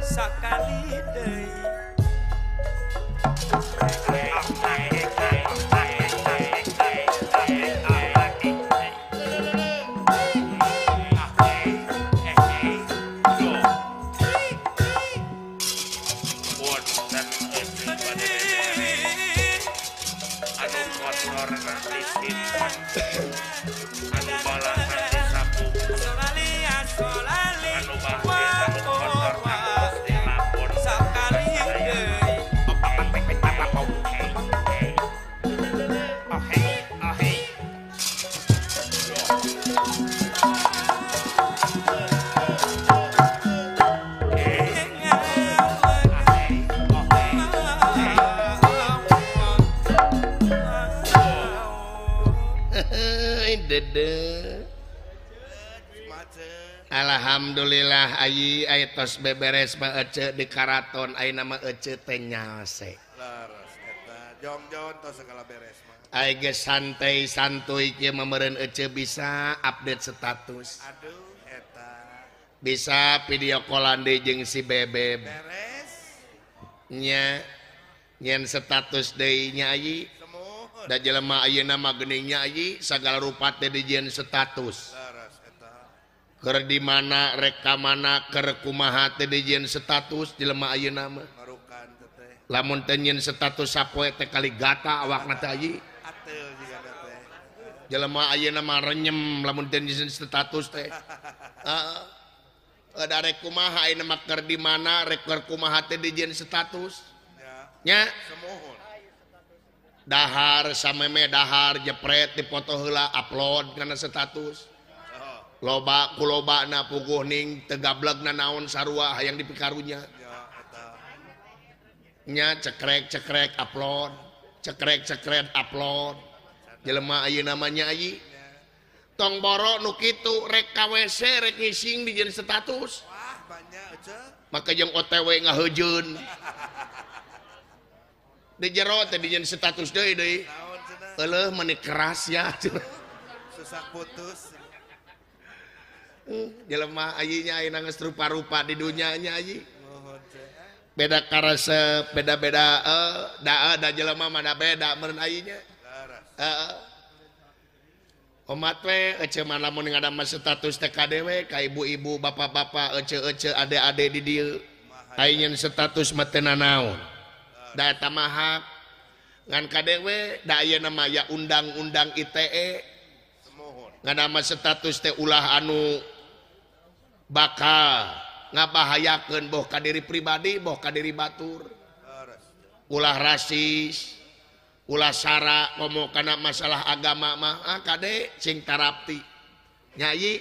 Sakali deui Alhamdulillah ayi aya tos beberes mah ece di karaton ayeuna mah ece teh nyalse. Leres eta jongjon tos segala beres mah. Ai geus santai santuy kieu mah meureun ece bisa update status. Aduh eta. Bisa video callan deui jeung si Bebeb. Beres. Nya nyen status deui nya ayi. Da jelema ayeuna mah geuning nya ayi sagala rupa teh dijieun status. Keur di mana rek ka mana keur kumaha teh dijieun status jelema ayeuna mah. Lamun teh nyieun status sapoe teh kali gata awakna teh ayi. Jelema ayeuna mah renyem lamun teh nyieun status teh. Heeh. Da rek kumaha ayeuna mah keur di mana rek keur kumaha teh dijieun status. Nya. Dahar sameme dahar jepret dipoto heula upload kana status. Loba ku lobana puguh ning teu gablegna naon sarua hayang dipikarunya. Nya cekrek-cekrek upload, cekrek-cekrek upload. Jelema ayeuna mah nya ayi. Tong boro nu kitu rek ka WC rek ngising dijieun status. Wah, banyak ece. Maka jeung OTW ngaheujeun. Di jero teh dijieun status deui deui. Euleuh meuni keras ya. Susah putus. Jelema ayinya ayeuna geus rupa-rupa di dunya nya ayi. Beda karesep, beda-beda da jelema mah da beda meureun ayinya. Heeh. Omat we ece mah lamun ngadamel status teh kadewe ka ibu-ibu, bapak-bapak, ece-ece, ade-ade di dieu. Ayeuna status mah teu nanaon. Da eta mah hak. Ngan kadewe da ayeuna mah ya undang-undang ITE. Ngadamel status teh ulah anu bakal ngabahayakeun boh ka diri pribadi boh ka diri batur. Ulah rasis, ulah sara komo kana masalah agama mah ah kade sing tarapti. Nyai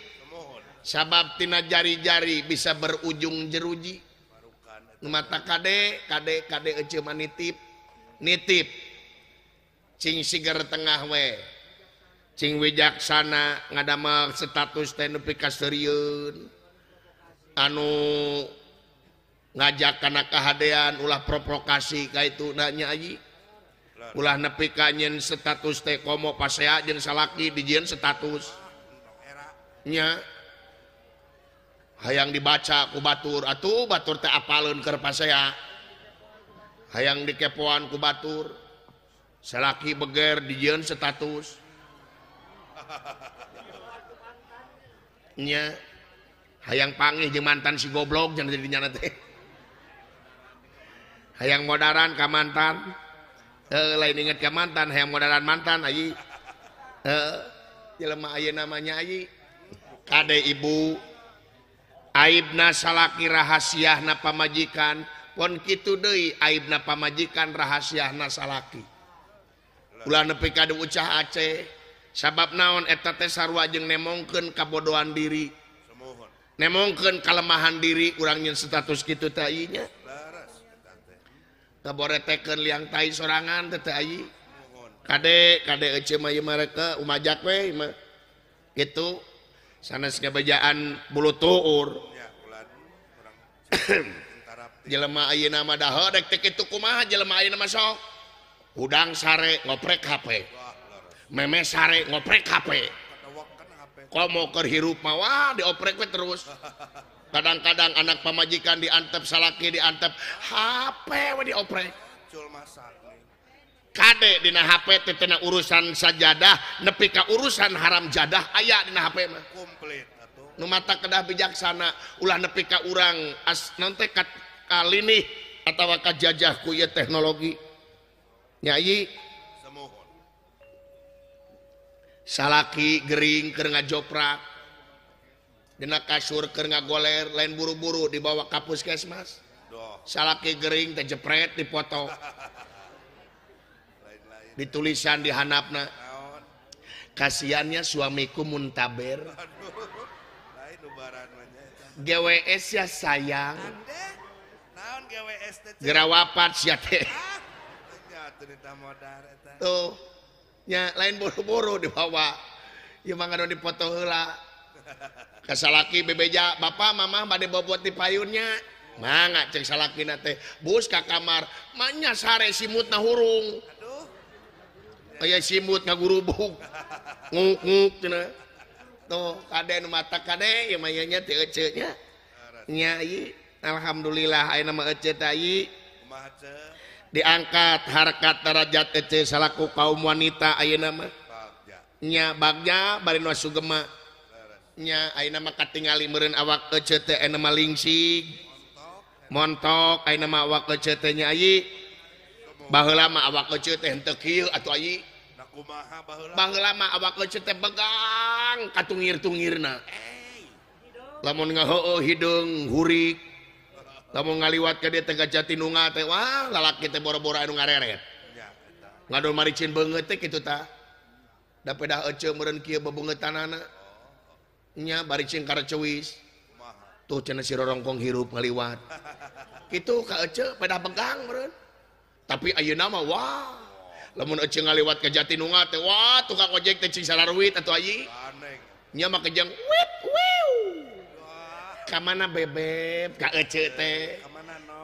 sabab tina jari-jari bisa berujung jeruji. Nu mata kade kade kade ece mah nitip nitip cing siger tengah we. Cing wijaksana ngadamel status teh nepi ka seurieun anu ngajak kana kahadean ulah provokasi ka itu nya ayi. Ulah nepi ka nyeun status teh komo pasea jeung salaki dijieun status nya hayang dibaca ku batur atuh batur teh apaleun keur pasea hayang dikepoan ku batur salaki beger dijieun status nya hayang pangih jeung mantan si goblok jangan jadi nyana teh hayang modaran ka mantan lain inget ka mantan hayang modaran mantan ayi jelema ayeuna mah nya ayi kade ibu aibna salaki rahasiahna pamajikan pon kitu deui aibna pamajikan rahasiahna salaki ulah nepi ka ucah Aceh sabab naon eta teh sarua jeung nemongkeun kabodohan diri nemongkeun kalemahan diri urang nyeun status kitu teh ayi nya kaboretekeun liang tai sorangan teh teh ayi kade kade ece mah ieu mereka umajak we mah kitu sanes ngabejaan bulu tuur jelema ayeuna mah daho dek teh kitu kumaha jelema ayeuna mah sok hudang sare ngoprek HP meme sare ngoprek HP komo keur hirup mah wah dioprek we terus Kadang-kadang anak pamajikan diantep salaki diantep HP we dioprek. Kade dina HP teh tina urusan sajadah nepi ka urusan haram jadah aya dina HP mah. Komplit atuh. Nu mata kedah bijaksana ulah nepi ka urang as naon teh kalinih atawa kajajah ku ieu teknologi. Nyai semohon. Salaki gering keur ngajoprak. Dina kasur keur ngagoler lain buru-buru dibawa ka puskesmas. Salaki gering teh jepret dipoto. Ditulisan di handapna. Kasiannya suamiku muntaber. GWS ya sayang. Gerawapat sia teh. Tuh, nya lain buru-buru dibawa. Ieu mah ngadon dipoto heula. Kasalaki bebeja bapak mama bade bobot di payunnya. Mangga cek salakina teh bus ka kamar manya sare simutna hurung. Aya simut ngagurubug. Nguk-nguk cenah. Tuh kade nu mata kade ieu mah nya teh eceu nya. Nya ieu alhamdulillah ayeuna mah eceu teh ieu. Diangkat harkat derajat eceu salaku kaum wanita ayeuna mah. Nya bagja bari nu sugema. Nya ayeuna mah katingali meureun awak eceu teh ayeuna mah lingsig. Montok ayeuna mah awak eceu teh nya ieu. Baheula mah awak eceu teh henteu kieu atuh ayi. Kumaha baheula? Baheula mah awak eceu teh begang katungir-tungirna. Lamun ngaheueuh hideung hurik. Lamun ngaliwat ka dieu teh ka Jatinunggal teh wah lalaki teh boro-boro anu ngareret. Ngadon maricin beungeut teh kitu tah. Da pedah eceu meureun kieu bebeungeutanana. Nya bari cing karacewis. Tuh cenah si rorongkong hirup ngaliwat. Kitu ka eceu pedah begang meureun. Tapi ayeuna mah wah lamun eceu ngaliwat ka Jatinunggal teh wah tukang ojek teh cing sararuit atuh ayi. Nya mah kejang wit wiu. Ka mana bebeb ka eceu teh?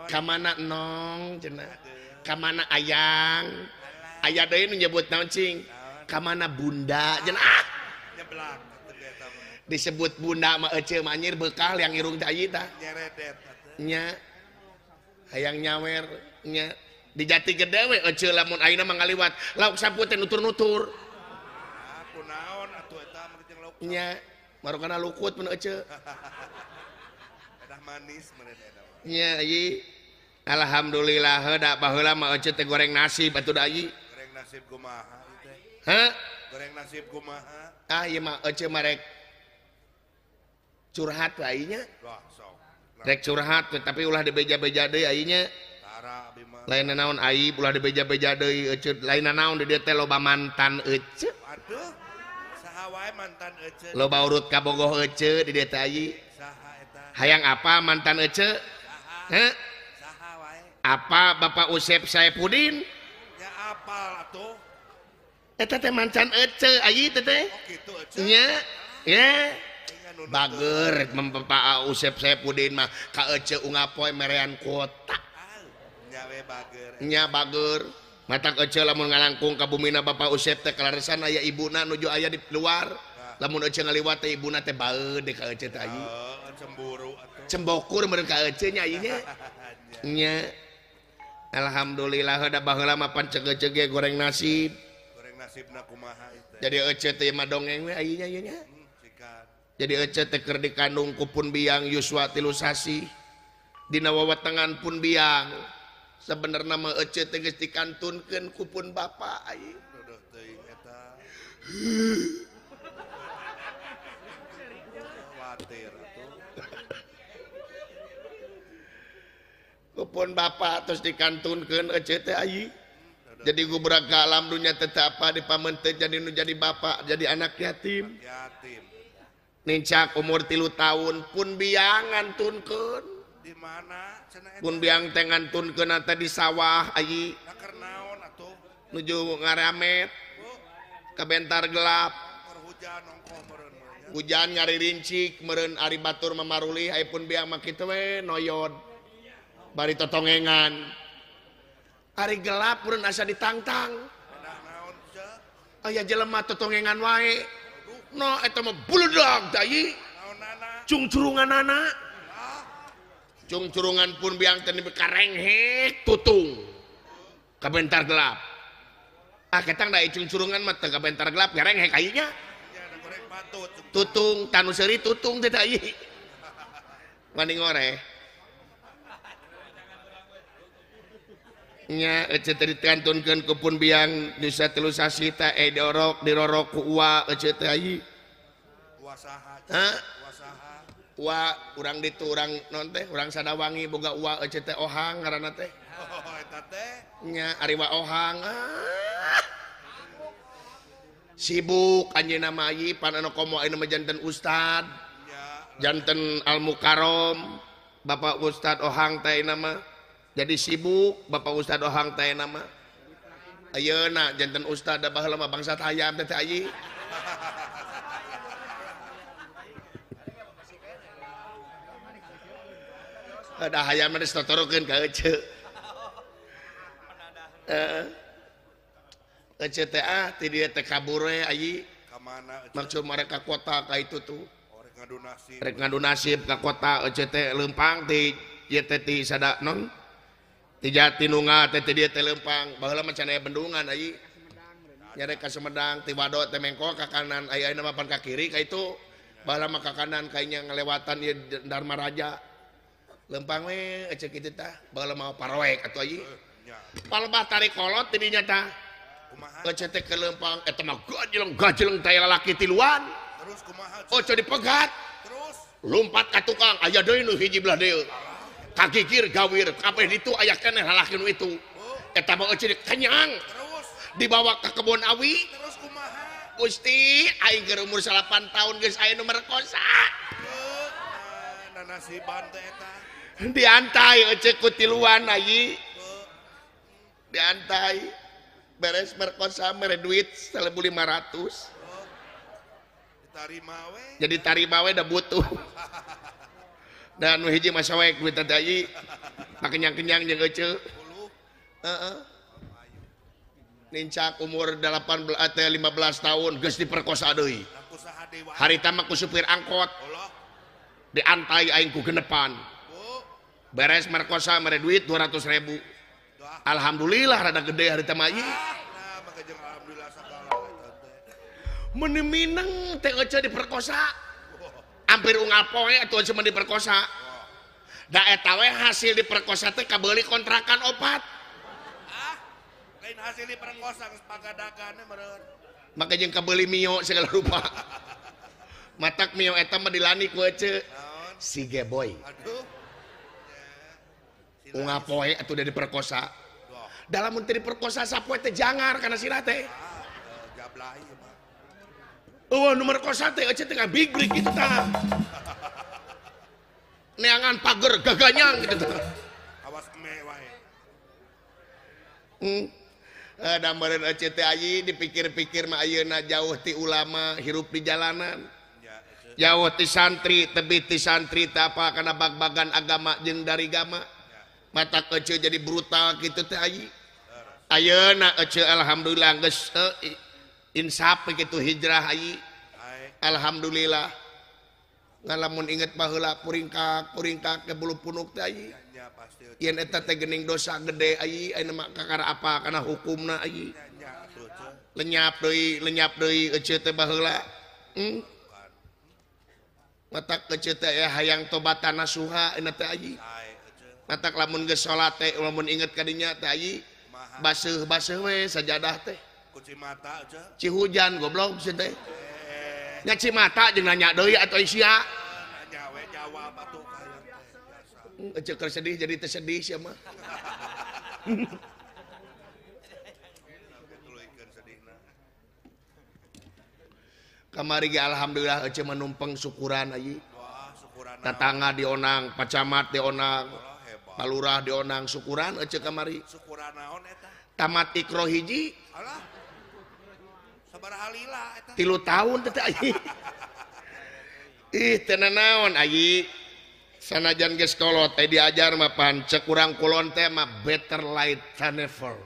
Ka mana nong cenah? Ka mana ayang? Aya deui nu nyebut naon cing? Ka mana bunda cenah? Ah. Disebut bunda mah eceu mah anjir beukah liang irung teh ayi tah. Nya hayang nyawer nya. Di Jati Gede we eceu lamun ayeuna mah ngaliwat lauk sapu teh nutur-nutur. Kunaon atuh eta mah jeung lauk. Nya marukana lukut mun eceu. Pedah manis meureun eta mah. Nya ieu alhamdulillah heuda baheula mah eceu teh goreng nasib atuh da ieu. Goreng nasib kumaha ieu teh? Hah? Goreng nasib kumaha? Ah ieu mah eceu mah rek curhat we ieu nya. Wah sok. Rek curhat we tapi ulah dibeja-beja deui ieu nya. Lain naon aib ulah dibeja-beja deui eceu lain naon di dieu teh loba mantan eceu. Aduh saha wae mantan eceu. Loba urut kabogoh eceu di dieu teh ayi. Saha eta? Hayang apa mantan eceu? Heh? Saha wae? Apa Bapak Usep Saepudin? Nya apal atuh. Eta teh mantan eceu ayi teh teh. Oh kitu eceu. Nya. Ya. Bager Bapak Usep Saepudin mah ka eceu ungapoe merean kuota. Nya bager matak eceu lamun ngalangkung ka bumina Bapak Usep teh kalaresan aya ibuna nuju aya di luar lamun eceu ngaliwat teh ibuna teh baeud ka eceu teh ayi cemburu atuh cembokur meureun ka eceu nya ayi nya nya alhamdulillah da baheula mah pan cege-cege goreng nasib goreng nasibna kumaha ieu teh jadi eceu teh mah dongeng we ayi nya ieu nya jadi eceu teh keur dikandung ku pun biang yuswa 3 sasih dina wawatengan pun biang sebenarnya mah eceu teh geus dikantunkeun ku pun bapa ai. Duduh teuing eta. Khawatir atuh. Ku pun bapa terus dikantunkeun eceu teh ai. Jadi gubrak ka alam dunya teh apa dipamenteun jadi nu jadi bapa, jadi anak yatim. Yatim. Nincak umur 3 tahun pun biang ngantunkeun. Di mana cenah eta? Pun biang teh ngantunkeun teh di sawah ayi. Da keur naon atuh? Nuju ngaramet. Kabentar gelap. Keur hujan ongkoh meureun mah nya. Hujan ngaririncik meureun ari batur mamarulih aya pun biang mah kitu we noyod. Bari totongengan. Ari gelap meureun asa ditangtang. Pedah naon ceu? Aya jelema totongengan wae. No eta mah buludag teh ayi. Naonana? Cungcurunganana. Cungcurungan pun biang teh karenghek tutung. Kabentar gelap. Ah ketang da cungcurungan mah teu kabentar gelap karenghek ayeuna. Tutung tanu seuri tutung teh teh ieu. Mani ngoreh. Nya ece teh dikantunkeun ku pun biang disa telu sasih teh diorok dirorok ku ua ece teh ieu. Ua saha? Hah? Ua saha? Ua urang ditu urang non teh urang Sadawangi boga ua ece teh ohang ngaranna teh. Oh eta teh. Nya ari wa ohang. Ah. Sibuk anjeunna mah ieu pan anu komo ayeuna mah janten ustad. Janten Al Mukarrom Bapak Ustad Ohang teh nama. Jadi sibuk Bapak Ustad Ohang teh nama. Ayeuna janten ustad da baheula mah bangsat hayam teh teh ieu. Ada hayam mah ditotorokeun ka ece. Heeh. Ece teh ah ti dieu teh kabur we ayi. Ka mana ece? Maksud mereka kota ka itu tuh. Rek ngadu nasib. Rek ngadu nasib ka kota ece teh leumpang ti ieu teh ti sada non. Ti Jatinunggal teh ti dieu teh leumpang. Baheula mah can aya bendungan ayi. Nyarek ka Sumedang ti Wado teh mengkol ka kanan aya ayeuna mah pan ka kiri ka itu. Baheula mah ka kanan kayanya ngelewatan ieu Dharma Raja. Leumpang we ece kitu tah. Baheula mah paroek atuh ayi. Palebah tarik kolot ti dinya tah. Kumaha? Ece teh ke leumpang eta mah gajleng-gajleng teh lalaki tiluan. Terus kumaha? Oce dipegat. Terus lompat ka tukang aya deui nu hiji belah deui. Kagigir gawir kabeh ditu aya keneh lalaki nu itu. Eta mah ece kenyang. Terus dibawa ke kebon awi. Terus kumaha? Gusti aing keur umur 8 tahun geus aya nu merkosa. Nah nasiban teh eta. Diantai ece ku tiluan ayi. Diantai beres merkosa mere duit 1.500. Tarima we. Jadi tarima we da butuh. Dan nu hiji mah soek duit teh ayi. Kenyang-kenyang jeung ece. Heeh. Nincak umur 18 teh 15 tahun geus diperkosa deui. Harita mah ku supir angkot. Diantai aing ku genepan. Beres merkosa mere duit 200.000. Alhamdulillah rada gede harita mah ieu. Meni mineng teh ece diperkosa. Hampir unggal poe atuh ece mah diperkosa. Da eta we hasil diperkosa teh kabeuli kontrakan opat. Ah, lain hasil diperkosa geus pagadagane meureun. Maka jeung kabeuli mio segala rupa. Matak mio eta mah dilani ku ece. Si Geboy. Aduh. Unggal poe atuh udah diperkosa. Dalam mun teu diperkosa sapoe teh jangar kana sirah teh. Jablah ieu mah. Eueuh nu merkosa teh ece teh big break gitu tah. Neangan pager gaganyang gitu tah. Awas eme wae. Da meureun ece teh ayi dipikir-pikir mah ayeuna jauh ti ulama hirup di jalanan. Jauh ti santri, tebih ti santri teh apa kana bag-bagan agama jeung darigama. Mata ece jadi brutal gitu teh ayi. Ayeuna ece alhamdulillah geus insaf gitu hijrah ayi. Alhamdulillah. Ngalamun inget baheula puringkak puringkak ke bulu punuk teh ayi. Yen eta teh geuning dosa gede ayi ayeuna mah kakara apa kana hukumna ayi. Lenyap deui ece teh baheula. Matak ece teh hayang tobatan nasuha ayeuna teh ayi. Matak lamun geus salat teh lamun inget ka dinya teh ayi baseuh-baseuh we sajadah teh. Ku cimata ece. Cihujan goblok sih teh. Nya cimata jeung nanya deui atuh sia. Nanya we jawab atuh hayang teh biasa. Ece keur sedih jadi teh sedih sia mah. Kamari ge alhamdulillah ece mah numpeng syukuran ayi. Tetangga dionang, pacamat dionang, palurah dionang, syukuran ece kamari. Syukuran naon eta? Tamat ikro hiji. Alah. Sabaraha lila eta? 3 tahun teh ayi. Ih teu nanaon ayi. Sanajan geus kolot teh diajar mah pan cek urang kulon teh mah better late than never.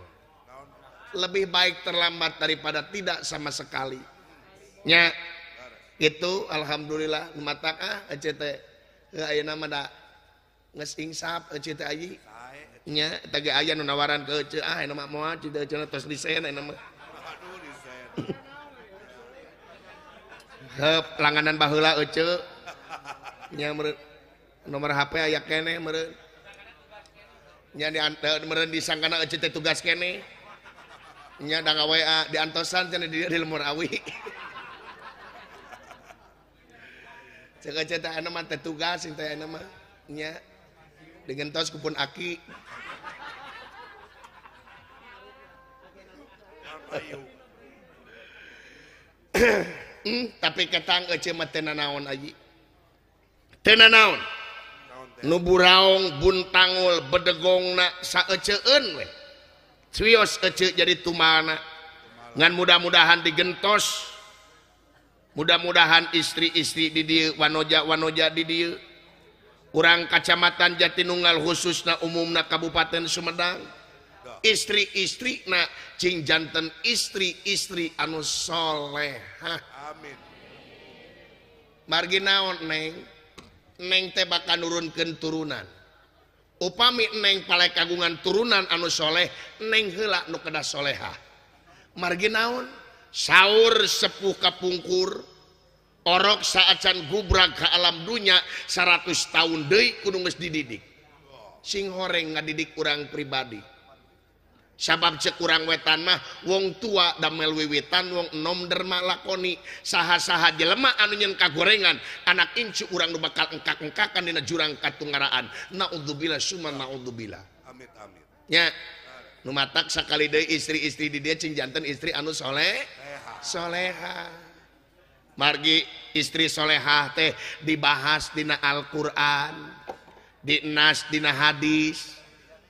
Lebih baik terlambat daripada tidak sama sekali. Nya gitu alhamdulillah matak ah ece teh ayeuna mah da Geus insaf ece teh ayi. Nya eta ge aya nu nawaran ke ece ah aya mah moal ceu ece tos disen aya mah. Aduh disen. Heup langganan baheula ece. Nya meureun nomor HP aya keneh meureun. Nya meureun disangkana ece teh tugas keneh. Nya da nga-WA diantosan cenah di lemur awi. Cek ece teh aya mah teh tugas teh aya mah nya digentos ku pun aki. Tapi ketang ece mah teu nanaon aji. Teu nanaon. Nu buraong buntangul bedegongna saeceueun we. Cuios ece jadi tumalna. Ngan mudah-mudahan digentos. Mudah-mudahan istri-istri di dieu, wanoja-wanoja di dieu. Urang kacamatan Jatinunggal khususna umumna Kabupaten Sumedang. Istri-istri na cing janten istri-istri anu solehah. Amin. Margi naon neng? Neng teh bakal nurunkeun turunan. Upami neng palai kagungan turunan anu soleh, neng heula nu kedah solehah. Margi naon? Saur sepuh kapungkur, orok saacan gubrag ka alam dunya 100 tahun deui kudu geus dididik. Sing horeng ngadidik urang pribadi. Sabab cek urang wetan mah wong tua damel wiwitan wong enom derma lakoni saha-saha jelema anu nyen kagorengan anak incu urang nu bakal engkak-engkakan dina jurang katungaraan. Naudzubillah summa naudzubillah. Amit amit. Nya nu matak sakali deui istri-istri di dieu cing janten istri anu soleh soleha. Margi istri solehah teh dibahas dina Al-Qur'an, dinas dina hadis.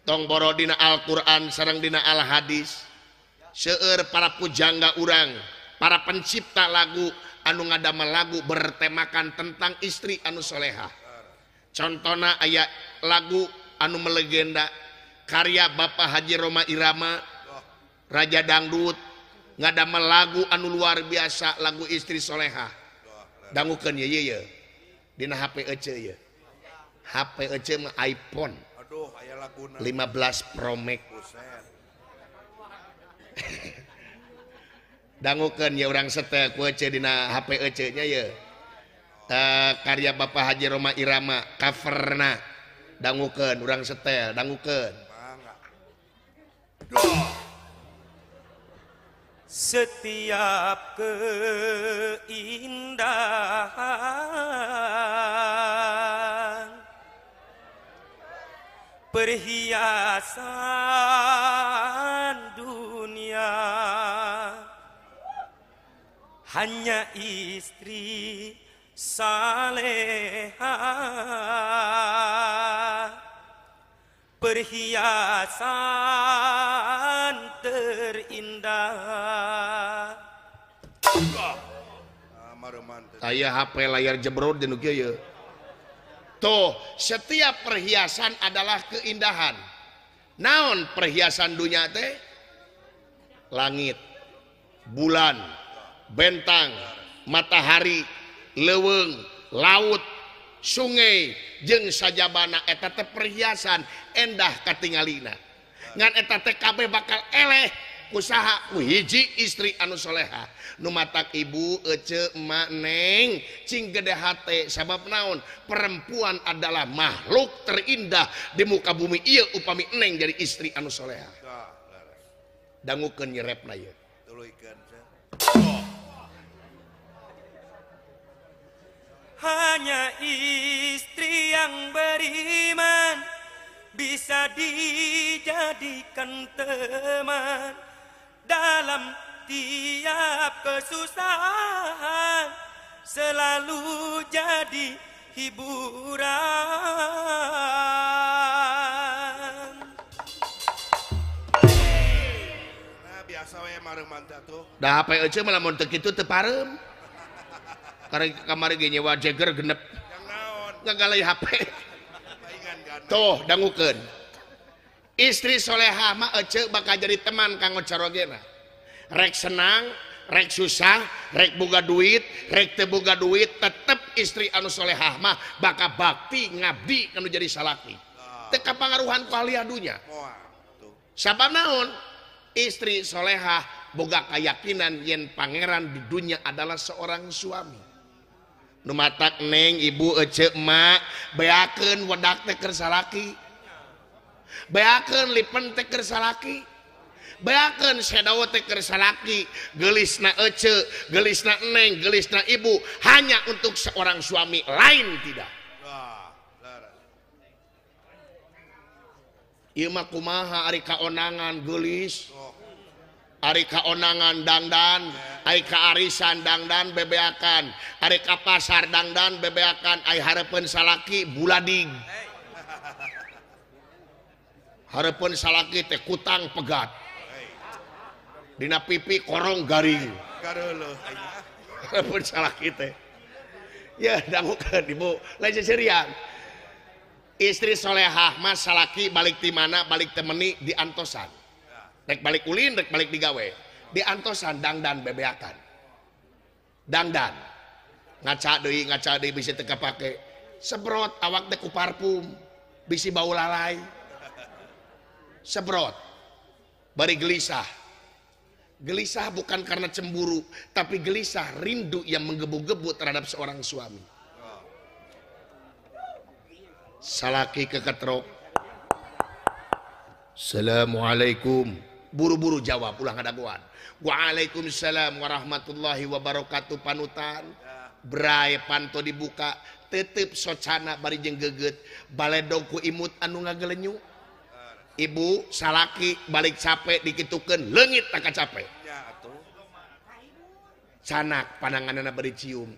Tong boro dina Al-Qur'an sareng dina Al-Hadis. Seueur para pujangga urang, para pencipta lagu anu ngadamel lagu bertemakan tentang istri anu solehah. Contona aya lagu anu melegenda karya Bapak Haji Rhoma Irama, Raja Dangdut, ngadamel lagu anu luar biasa, lagu istri solehah. Dangukeun ye ye dina HP ece ye. HP ece mah iPhone. Aduh, aya laguna 15 Pro Max. Dangukeun ye urang setel ku ece dina HP ece nya ye. Karya Bapak Haji Rhoma Irama coverna. Dangukeun urang setel, dangukeun. Setiap keindahan perhiasan dunia hanya istri saleha, perhiasan terindah. Aya HP layar jebrot di nu kieu ye. Tuh, setiap perhiasan adalah keindahan. Naon perhiasan dunia teh? Langit, bulan, bentang, matahari, leuweung, laut, sungai, jeung sajabana eta teh perhiasan endah katingalina. Ngan eta teh kabeh bakal eleh kusaha ku hiji istri anu soleha. Nu matak ibu ece emak neng cing gede hate sabab naon? Perempuan adalah makhluk terindah di muka bumi ieu upami neng jadi istri anu soleha. Dangukeun nyerepna ieu. Hanya istri yang beriman bisa dijadikan teman dalam tiap kesusahan, selalu jadi hiburan. Nah, biasa we mareuman teh atuh. Da HP euceu mah lamun teu kitu teu pareum. Karena kamari ge nyewa Jagger genep. Yang naon? Ngagalai HP. Tuh dangukeun. Istri soleha mah ece bakal jadi teman kanggo carogena. Rek senang, rek susah, rek boga duit, rek teu boga duit, tetep Istri anu solehah mah bakal bakti ngabdi kanu jadi salaki. Teu kapangaruhan ku ahli dunya. Sabab naon? Istri solehah boga keyakinan yen pangeran di dunia adalah seorang suami. Nu matak neng ibu ece emak beakeun wedak teh keur salaki. Beakeun lipen teh keur salaki. Beakeun sedawa teh keur salaki. Geulisna ece, geulisna neng, geulisna ibu hanya untuk seorang suami, lain tidak. Ieu mah kumaha ari kaonangan geulis. Ari kaonangan dangdan, ari kaarisan dangdan bebeakan, ari ka pasar dangdan bebeakan, ari hareupeun salaki buladig. Hareupeun salaki teh kutang pegat. Dina pipi korong garing. Hareupeun salaki teh. Ya dangukeun ibu, lain seserian. Istri solehah mah salaki balik ti mana balik temeni diantosan. Rek balik ulin, rek balik digawe. Diantosan dangdan bebeakan. Dangdan. Ngaca deui bisi teu kapake. Sebrot awak teh ku parfum, bisi bau lalai. Sebrot. Bari gelisah. Gelisah bukan karena cemburu, tapi gelisah rindu yang menggebu-gebu terhadap seorang suami. Salaki keketrok. Assalamualaikum. Buru-buru jawab ulah ngadagoan. Waalaikumsalam warahmatullahi wabarakatuh panutan. Brai panto dibuka, tetep socana bari jeung geget, baledog ku imut anu ngagelenyu. Ibu salaki balik capek dikitukeun leungit tak capek. Canak pananganana bari cium.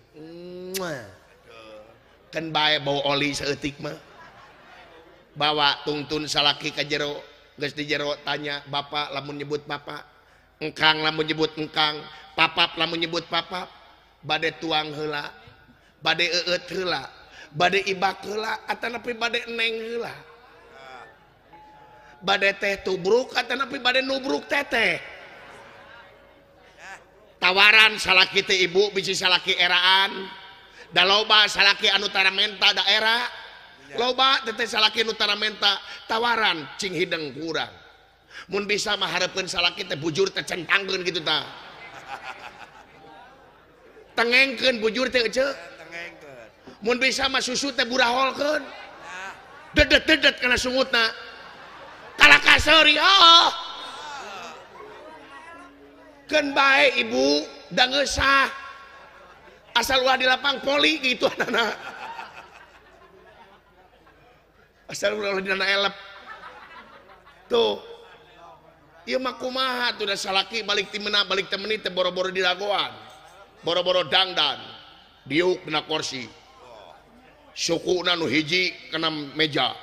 Keun bae bau oli saeutik mah. Bawa tungtun salaki ka jero. Geus di jero tanya bapak lamun nyebut bapak, engkang lamun nyebut engkang, papap lamun nyebut papap, bade tuang heula, bade eueut heula, bade ibak heula atanapi bade neng heula. Bade teh tubruk atanapi bade nubruk teteh. Tawaran salaki teh ibu bisi salaki eraan, da loba salaki anu tara menta daerah. Loba teteh salaki nu tara menta tawaran cing hideng kurang. Mun bisa mah hareupeun salaki teh bujur teh centangkeun kitu tah. Tengengkeun bujur teh ece. Tengengkeun. Mun bisa mah susu teh buraholkeun. Dedet-dedet kana sungutna. Kalah kaseuri oh. Keun bae ibu da geusah. Asal ulah di lapang poli kitu anana. Asal ulah dina elep. Tuh. Ieu mah kumaha tuh da salaki balik ti meuna balik temeni teh boro-boro diragoan. Boro-boro dangdan. Diuk dina kursi. Sukuna nu hiji kana meja.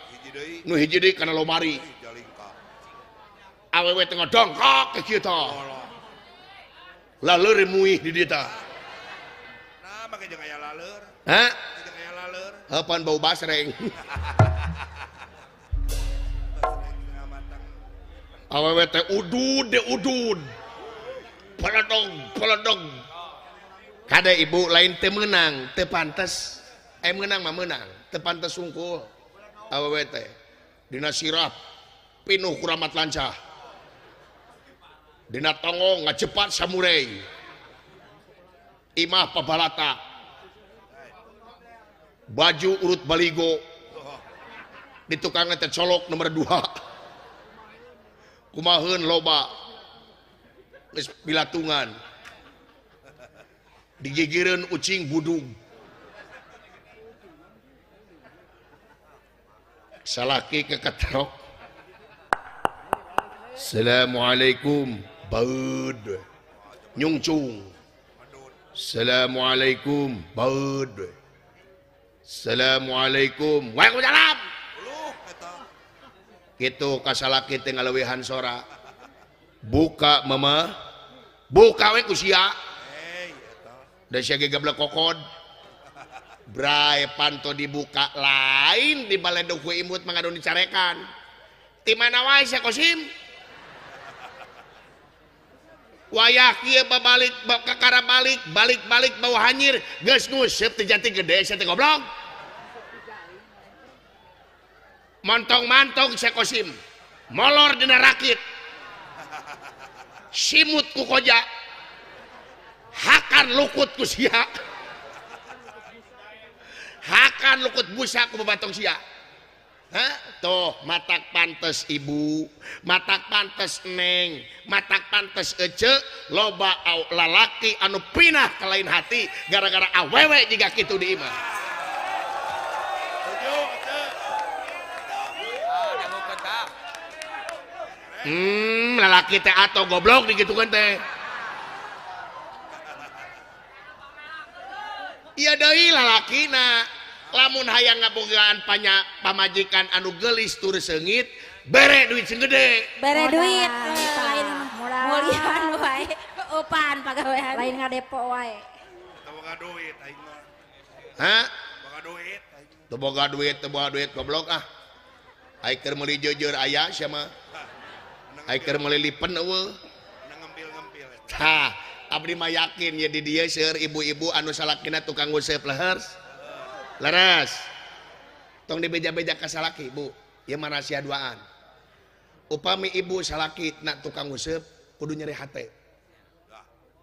Nu hiji deui kana lomari. Awewe teh ngodongkok ke kieu tah. Laleur muih di dieu tah. Nah, make jeung aya laleur. Hah? Jeung aya laleur. Heupan bau basreng. Awewe teh udud de udud. Peledog peledog. Kade ibu lain teu meunang, teu pantes. Meunang mah meunang, teu pantes sungkul. Awewe teh dina sirap pinuh kuramat lancah. Dina tongo ngacepat samurai. Imah pabalata. Baju urut baligo. Di tukangna teh colok nomor 2. Kumaheun loba geus pilatungan digigireun ucing budug. Salaki keketrok. Assalamualaikum baud nyungcung. Assalamualaikum baud. Assalamualaikum. Waalaikumsalam. Gitu kasalaki teh ngaleuwihan sora. Buka mama. Buka we ku sia. Da sia ge gablek kokod. Brai panto dibuka lain di baledog ku imut mangadon dicarekan. Ti mana wae sia Kosim? Wayah kieu babalik kakara balik balik-balik bawa hanyir geus nguseup teh jati gede sia teh goblok. Montong-mantong sia kosim. Molor dina rakit. Simut ku koja. Hakan lukut ku sia. Hakan lukut busa ku babatong sia. Hah? Tuh matak pantes ibu, matak pantes neng, matak pantes ece, loba lalaki anu pinah ke lain hati gara-gara awewe jiga kitu di imah. Lalaki teh atau goblok digitukan teh. Iya deui lalakina. Lamun hayang ngabogaan pamajikan anu geulis tur seungit bere duit sing gede bere duit lain mulian wae eupan pagawean lain ngadepo wae teu boga duit aing mah. Hah? Boga duit aing teu boga duit teu boga duit goblok ah. Aing keur meuli jeujeur aya sia mah. Aing keur meuli lipen eueuh ngempil-ngempil tah abdi mah yakin ye di dieu seueur ibu-ibu anu salakina tukang nguseup leher. Leres tong dibeja-beja ka salaki bu ieu mah rahasia duaan. Upami ibu salaki nak tukang nguseup kudu nyeri hate.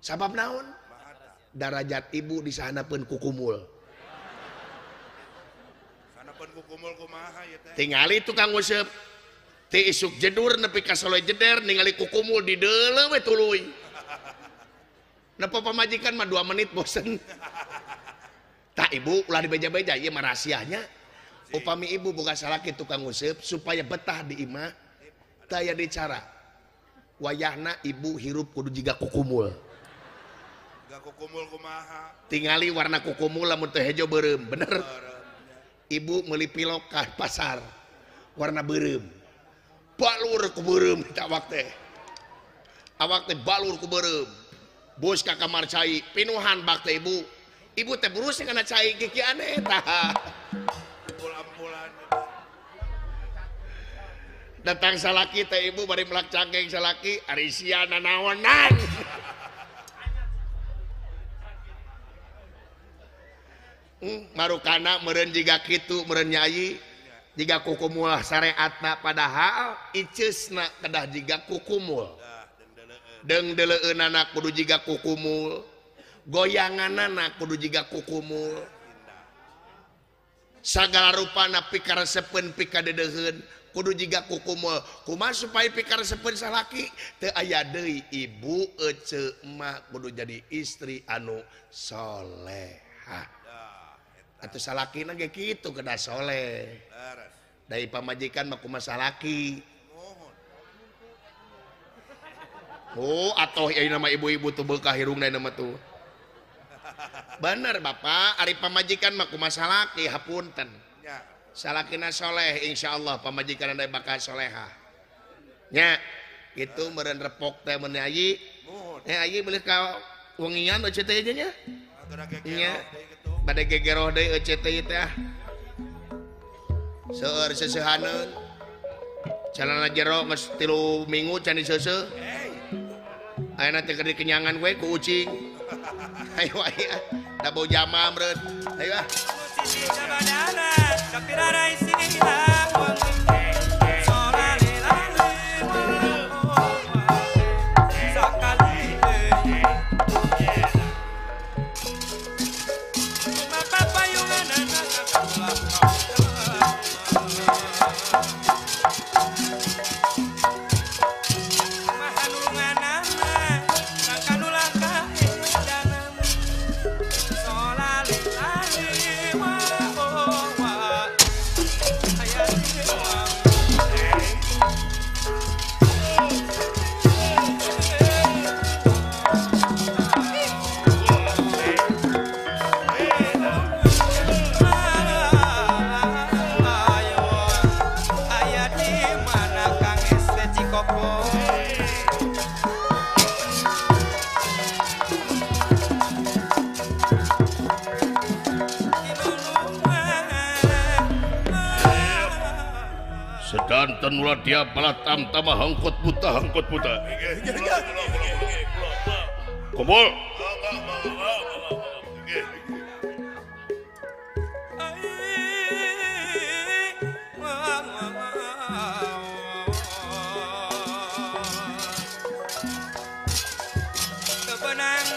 Sabab naon? Darajat ibu disahanapeun kukumul. Sahanapeun kukumul kumaha ieu teh? Tingali tukang nguseup ti isuk jedur nepi ka soloe jeder ningali kukumul di deuleu we tuluy. Nepo pamajikan mah 2 menit bosen. Tak ibu ulah dibeja-beja ieu mah rahasianya. Upami ibu boga salaki tukang nguseup supaya betah di imah taya di cara wayahna ibu hirup kudu jiga kukumul. Jiga kukumul kumaha? Tingali warna kukumul lamun teu hejo beureum, bener. Ibu meuli pilok ka pasar warna beureum. Balur ku beureum eta awak teh. Awak teh balur ku beureum. Bus ka kamar cai pinuhan bak teh ibu. Ibu teh burus kana cai kiki aneh tah. Ampul-ampulan. Datang salaki teh ibu bari melak cangkeng salaki ari sia nanaonan. Marukana meureun jiga kitu meureun nyai jiga kukumul sareatna padahal iceusna kedah jiga kukumul. Deung deuleueunana kudu jiga kukumul. Goyanganana kudu jiga kukumul. Sagala rupana pikaresepeun pikadedeuheun kudu jiga kukumul. Kumaha supaya pikaresepeun salaki teu aya deui ibu ece emak kudu jadi istri anu solehah. Atuh salakina ge kitu kedah soleh. Dari pamajikan mah kumaha salaki. Oh atoh ieu nama ibu-ibu tuh beukah hirungna nama tuh. Bener bapak, ari pamajikan mah kumaha salaki hapunten. Salakina soleh insyaallah pamajikan anda bakal solehah. Nya gitu meureun repok teh mun ayi. Eh ayi beulih ka wengian euceu teh nya. Nya bade gegeroh deui euceu teh teh ah. Seueur seseuhaneun. Calana jero geus 3 minggu can diseuseuh. Ayeuna teh keur dikenyangan we ku ucing. Ayo ayo da bau jama meureun. Ayo ah. Ayah. Balatan Uladia Balatam Tama Hangkot Buta Hangkot Buta. Kumpul. Kebenang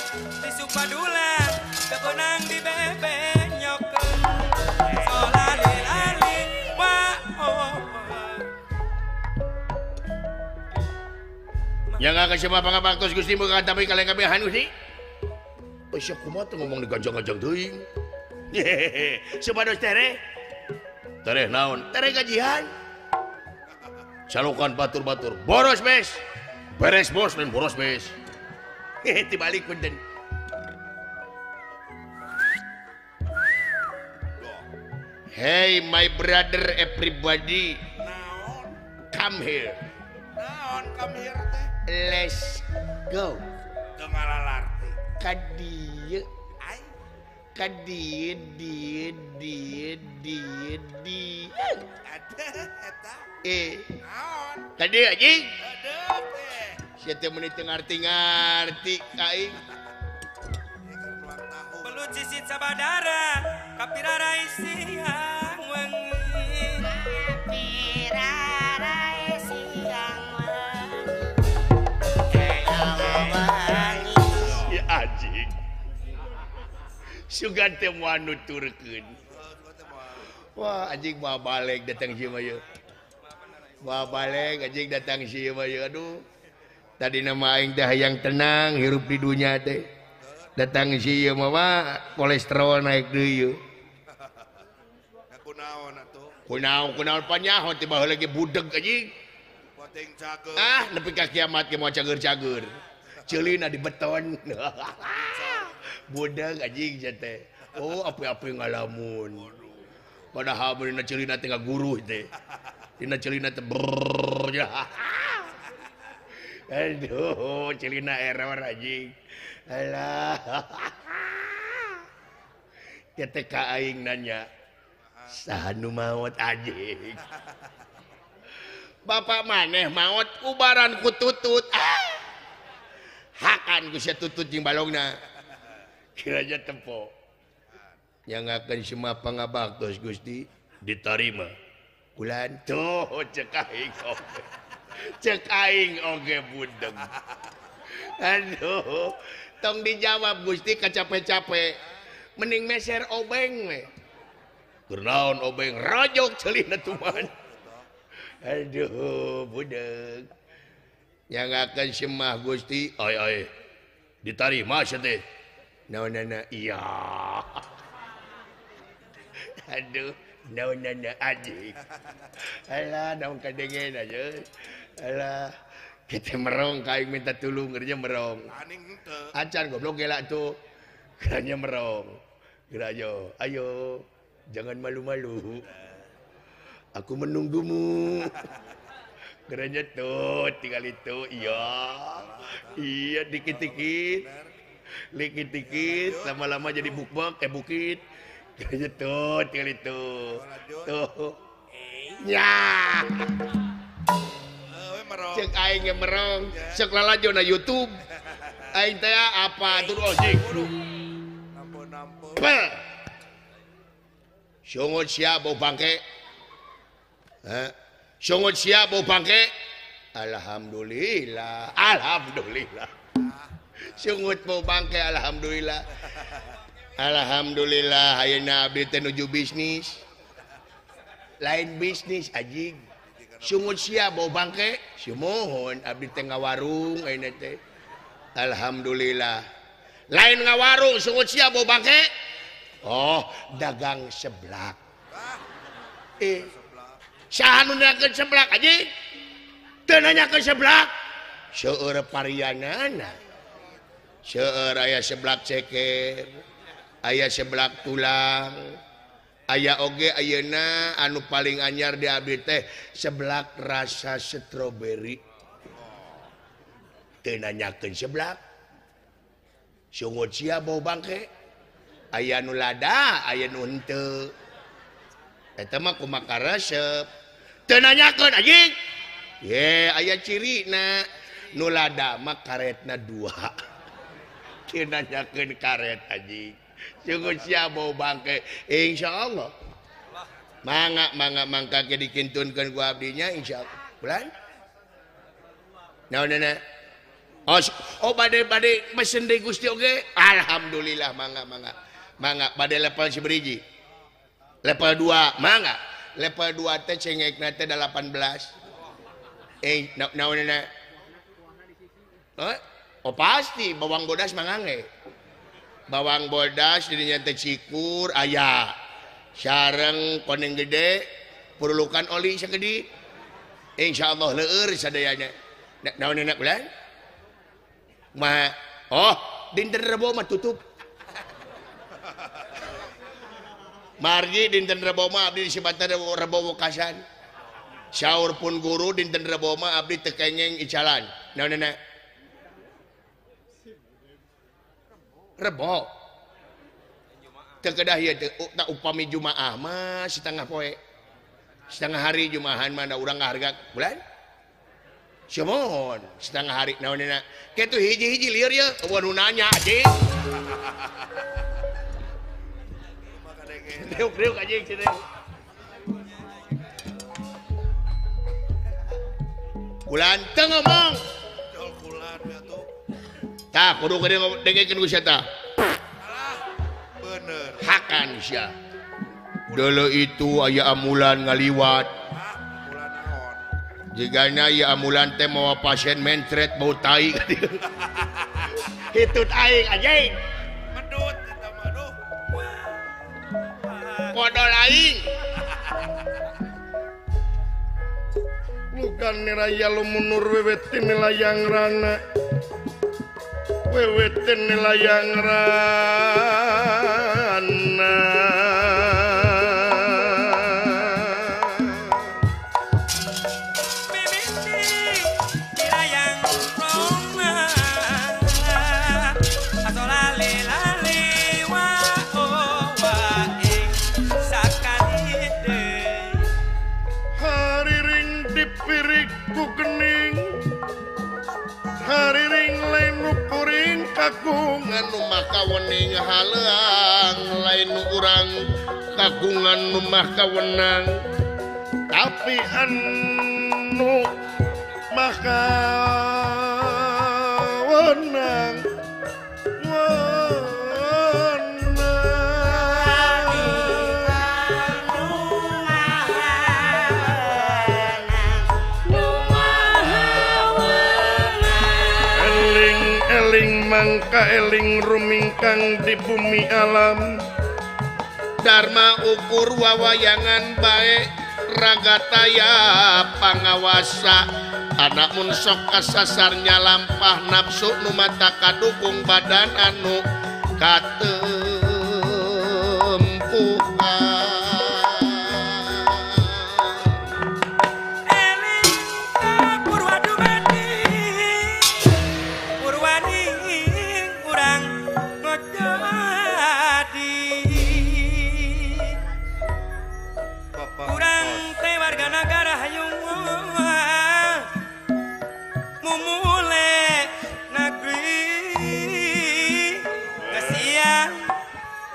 di Supadulan, kebenang di Bebenyokeun. Solali-lali wa oh. Yang akan siapa pangabaktos Gusti muga tapi kalian kabehan Gusti. Oh, sia kumaha teh ngomong diganjang-ganjang teuing. Hehehe, supados tereh. Tereh naon? Tereh gajian. Calokan batur-batur. Boros bes. Beres bos lain boros bes. Hehe, tibalik punten. Hey my brother everybody. Naon? Come here. Naon come here teh? Let's go. Teu ngalalarti. Ka dieu. Ai. Ka dieu dieu dieu dieu dieu. Ada eta. Eh, Naon? ka dieu anjing. Aduh teh. Sia teh meuni teu ngarti-ngarti ka aing. Ulang tahun. Belut sisit sabadara kapirarai siang wengi. Kapirarai siang wengi. Wangi. Si anjing. Sugan teh moal nuturkeun. Wah, anjing moal balik datang sieu mah ieu. Moal balik anjing datang sieu mah ieu. Aduh. Tadi nama aing teh hayang tenang hirup di dunya teh. Datang sieu mah mah kolesterol naik deui ieu. Kunaon atuh? Kunaon kunaon panyaho teh baheula ge budeg anjing. Poting cager. Ah, nepi ka kiamat ge moal cager-cager. Ceulina di beton. Budeg anjing sia teh. Oh, api-api ngalamun. Padahal dina ceulina teh ngaguruh teh. Dina ceulina teh brrrr. Aduh, ceulina error anjing. Alah. Teh ka aing nanya, saha nu maot anjing? Bapak maneh maot ubaran ku tutut. Ah. Hakan ku sia tutut jeung balongna. Kiranya tempo. Yang akan semua pangabaktos Gusti ditarima. Kulan tuh cek aing oge. Cek aing oge budeg. Aduh, tong dijawab Gusti kacape-cape. Mending meser obeng we. Kunaon obeng rojok ceulina tuman. Aduh, budeg. Yang akan semah Gusti, ai ai. Ditarima sia teh. Naonana iya. Aduh, naonana anjing. Alah, naon kadengen aja. Alah, kita merong ka aing minta tulung kerja merong. Aning henteu. Acan goblok gela tuh. Kerja merong. Geura ayo, ayo. Jangan malu-malu. Aku menunggumu. Geranya tuh, tinggal itu. Iya. Iya, dikit-dikit. Dikit-dikit, lama-lama jadi bukbak, bukit. Geranya tuh, tinggal itu. Tuh. Ya. Cek aing ge merong, cek lalajo na YouTube. Aing teh apa tuh anjing. Nampo-nampo. Sungut sia bau bangke. Hah? Sungut sia bau bangke. Alhamdulillah, alhamdulillah. Sungut bau bangke alhamdulillah. Alhamdulillah ayeuna abdi teh nuju bisnis. Lain bisnis anjing. Sungut sia bau bangke, sumuhun abdi teh ngawarung ayeuna teh. Alhamdulillah. Lain ngawarung sungut sia bau bangke. Oh, dagang seblak. Eh, saha nu nanyakeun seblak anjing? Teu nanyakeun seblak. Seueur varianana. Seueur aya seblak ceker, aya seblak tulang, aya oge ayeuna anu paling anyar di abdi teh seblak rasa stroberi. Teu nanyakeun seblak. Sungut sia bau bangke. Aya nu lada, aya nu henteu. Eta mah kumaha resep. Teu nanyakeun anjing. Ye aya cirina nu lada mah karetna 2. Teu nanyakeun karet anjing. Cukup sia bau bangke insyaallah. Mangga mangga mangka ke dikintunkeun ku abdinya insyaallah. Bulan? Naon nenek? Oh, oh bade-bade mesen deui Gusti oge. Alhamdulillah mangga mangga. Mangga bade level seberiji. Level 2 mangga. Level 2 teh cengekna teh 18. Eh naon nenek? Oh pasti bawang bodas mangange. Bawang bodas dirinya teh cikur aya. Sareng koneng gede perlukan oli sakedik. Insyaallah leur sadayana. Naon nenek bulan? Ma, oh, dinten Rebo mah tutup. Margi dinten Rebo mah abdi disebatan Rebo Wekasan. Syaur pun guru dinten Rebo mah abdi teu kengeng icalan. Naon nenek? Rebo. Teu kedah ieu teh tak upami Jumaah mah setengah poe. Setengah hari Jumahan mah da urang harga bulan. Simohon setengah hari naon nenek. Kitu hiji-hiji lieur ye eueuh nu nanya anjing. Riuk-riuk anjing cenah. Kulan teu ngomong. Jol kulan atuh. Tah kudu gede dengekeun ku sia tah. Alah, bener. Hakan sia. Dulu itu aya amulan ngaliwat. Jigana ya amulan teh mawa pasien mentret bau tai. Hitut aing anjing. Medut eta mah aduh. Podol aing. Lukan niraya lumunur wewetin layang rana. Wewetin layang rana. Kagungan nu mah kawening haleang lain nu urang kagungan nu mah kawenang tapi anu mah kawenang mangka eling rumingkang di bumi alam Dharma ukur wawayangan bae ragataya pangawasa anak mun sok kasasar nyalampah nafsu nu mata kadukung badan anu katempuhan.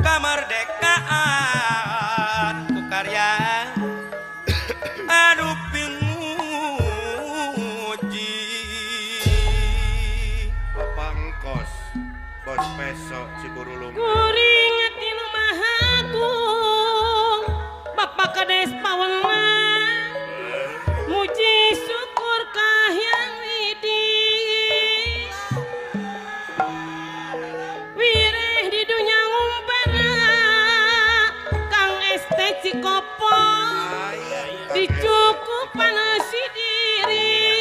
Kemerdekaan ku karya anu pimuji Bapak Engkos bos peso si burulung kuring tinu mahagung Bapak Kades Pawenang muji syukur ka Hyang Widi wireh di dunya ngumpana Kang ST Cikopo dicukupan si diri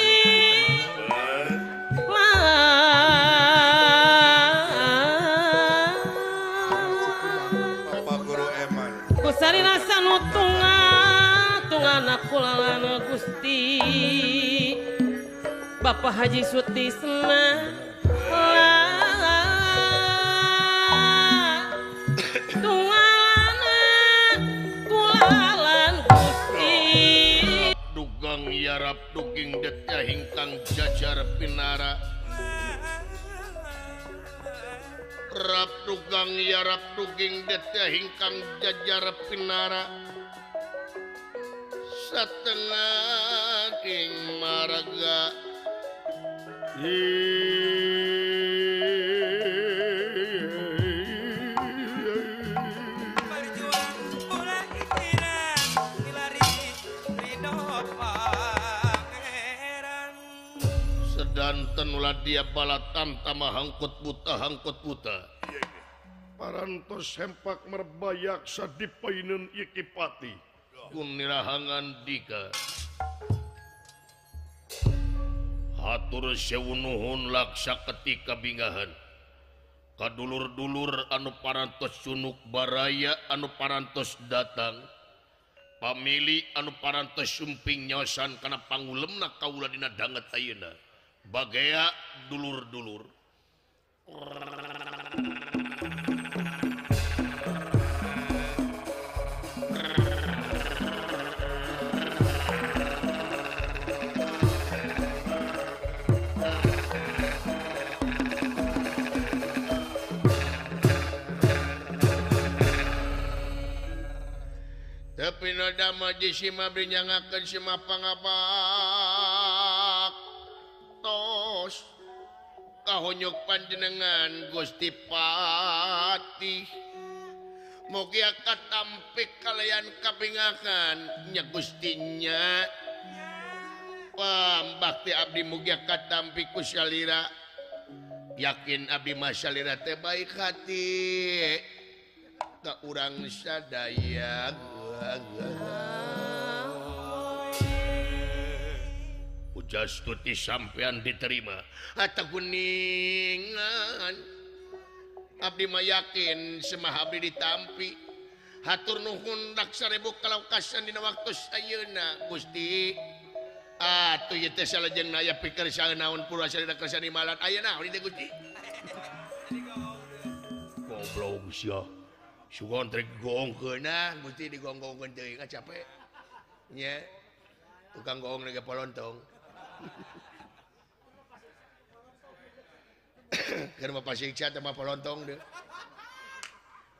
Bapak Guru Eman kusari rasa nu tungana kulalana Gusti Bapak Haji Sutisna tungana kulalan Gusti. duging detya hingkang jajar pinara Rap dugang yarap duging detya hingkang jajar pinara satengah ing marga Berjuang ulah ikiran milari ridho pangeran. Sedanten ulah dia balatan tama hangkut buta hangkut buta. Parantos sempak merbayaksa dipainun iki pati. Kunirahangan dika. Hatur sewu nuhun laksa ketika bingahan. Kadulur-dulur anu parantos cunuk baraya anu parantos datang. Pamili anu parantos sumping nyosan kana pangulemna kaula dina danget ayeuna. Bagea dulur-dulur. Tapi noda maji sima brinyangakeun sima pangabak tos kahonyok panjenengan Gusti Patih mugia katampik kalian kapingakan nya Gustinya pambakti abdi mugia katampik ku salira yakin abdi mah salira teh baik hati ka urang sadaya. Ujastuti sampean diterima atau kuningan abdi mah yakin semah abdi ditampi hatur nuhun laksa ribu kalau kasan dina waktu ayeuna Gusti atuh ieu teh salajengna aya pikir saeunaun purwa salira kersa nimalan aya naon ieu teh Gusti goblok sia sugan trek goongkeun ah Gusti digonggongkeun teuing ah capek nya tukang goong nega polontong keur mah pasiksa teh mah polontong deuh